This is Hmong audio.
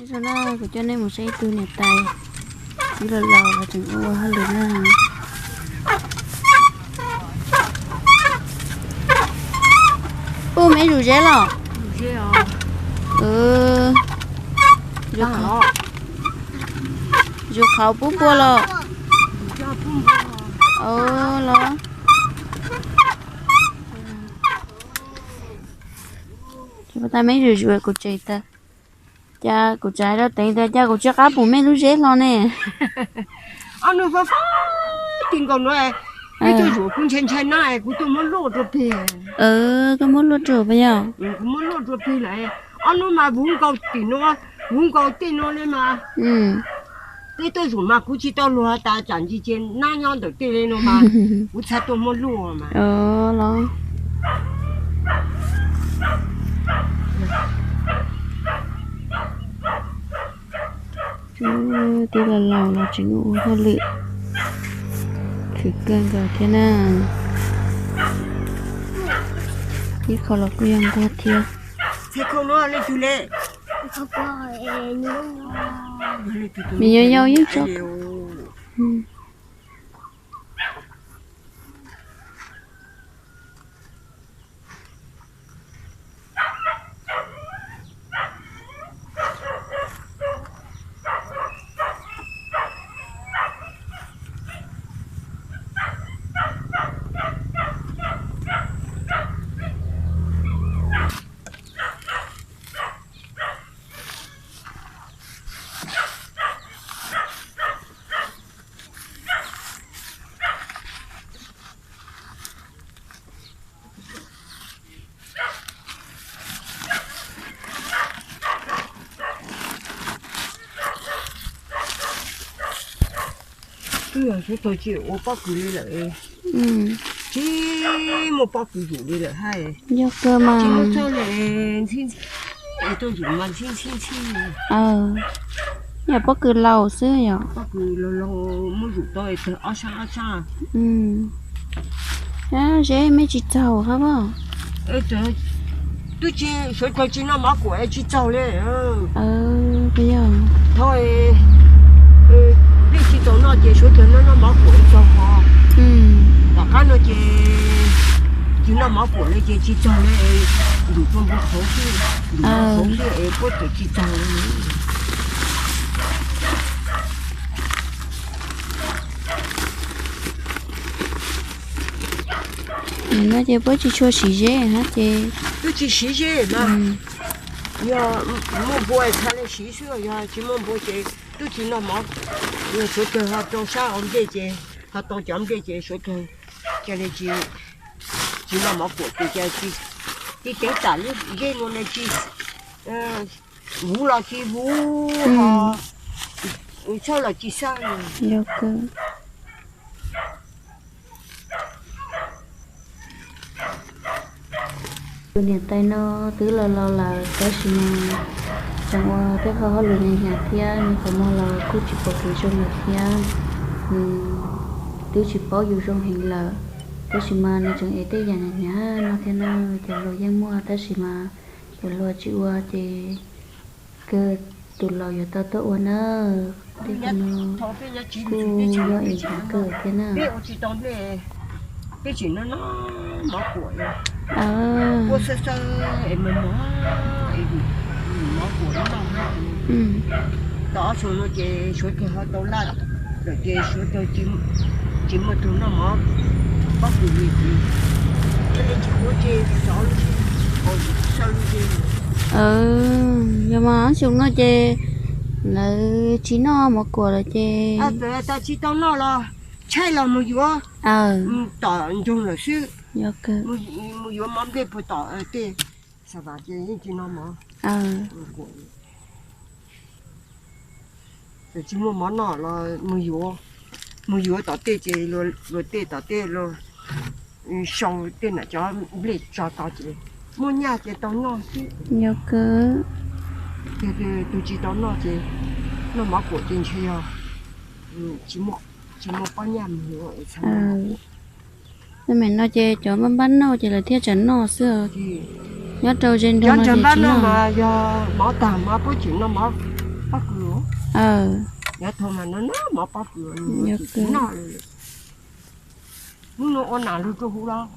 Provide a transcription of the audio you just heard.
Zoo na, kuv coj nej mus saib ib tug niam tais, ib los laus los tseem ua hauj lwm na. Pub meb zuj zeb los? Zuj qhauv pub npua los? Los. Tsis pub tau meb zuj zus kuv tseem tas. Cas kuv tseem hais rau Teev tias cas kuv tsis qab pum mej lub zeb hlo ne. Ob nub fab fab ti nkaus nuav, peb tuaj zuam kuv ntshai ntshai na, kuv tuaj muab luaj rua peg. Koj muab luaj rua peg yog? Kuv muab luaj rua peg lawm. Ob nub mas vuv nkaus tim nuav, vuv nkaus tej nuav le mas. Peb tuaj zuam mas kuv tsis tau luag tas tsam ntsis ces nab nyob ntawm tej le nuav mas kuv txhaj tuaj muab luaj mas. Los. Tib los laus los tseem ua hauj lwm khwv kawg nkaus thiab na. Ib qho los kuj yog nquag thiab. Me nyuam yaus yeej tso. Twb yog suav dlawg tsis ua pob kws li lawm, tsis muaj pob kws zuj li lawm hab. Yog kawg mas. Tsis muaj txog li, ntxhib ntxhib, es tuaj zuj mas ntxhib ntxhib ntxhib. Yog pob kws laus xwb yog? Pob kws laus laus muab zuj tau tawg ob sab ob sab. Zeb mej tsis txaug hab. Twb tsis, suav dlawg tsis noj mov kuam es tsis txaug li. Thaum nplej tsis txaus noj ces suav dlawg noj noj mov kuam txaug hov. Tom qab no ces tsis noj mov kuam li ces tsis txaug li, zuj tua npua qhauv xwb, zuj tua qhauv xwb es puab txawm tsis txaug li. Nim no ces puab tsis tshua siv zeb hab ces. Twb tsis siv zeb na. Yog muaj npua txhaj le siv xwb, yog tsis muaj npua ces twb tsis noj mov. Yog suav dlawg ho rau sab ua nplej ces, ho tau cov nplej ces suav dlawg ca le tsis noj mov kuam ces cas tsis teev tam li zeb nuav ne, tsis vuv los tsis vuv, ho txhawj los tsis xawj. Tus niam tais no twb laus laus lawm tab sis mas tseem ua tej qho hauj lwm hnyav hnyav thiab nws qhov muag los kuj tsis pom kev zoo lawm thiab. Nws twb tsis paub yus zoo heev lawm, tab sis mas nws tseem ev tej yam hnyav hnyav no thiab na. Cov hluas yeej muaj tab sis mas cov hluas tsis ua ces kawg tus laus yuav tau tuaj ua na. Tej qho no kuj yog ev hnyav kawg thiab na. Peb tsis noj mov kuam, kuam xawb xawb es mos mos es mov kuam noj. Tau ob xyoos no ces suav dlawg ho tau laj lawm ces suav dlawg tsis muaj tug noj mov pob kws li ces, tsis ua ces xyov li, xyov li ces. Yog mas ob xyoos no ces lawv tsis noj mov kuam lawm ces, tsis tau noj los tshaib los mus yuav tom nroog lawm xwb. Mus yuav mov nplej puag tom tej xab vas ces yeej tsis noj mov. Txawm tsis muaj mov noj los mus yuav, mus yuav tom tej ces luag tej tom tej los sau tej nam cov nplej tso tau ces muaj nyaj ces tau noj xwb. Yog kawg. Tus tsis tau noj ces noj mov kuam ces ntshe yog tsis muaj pob nyaj mus yuav. Tej me no ces cov npab npab noj ces lawv thiaj tseem noj xwb. Nyob rau ze nroog no ces tsis noj. Yog mov tag mas puab tseem noj mov Pob kws, yav thaum mas no na mov pob kws noj li. Hnub no ua nam lug rua huv los.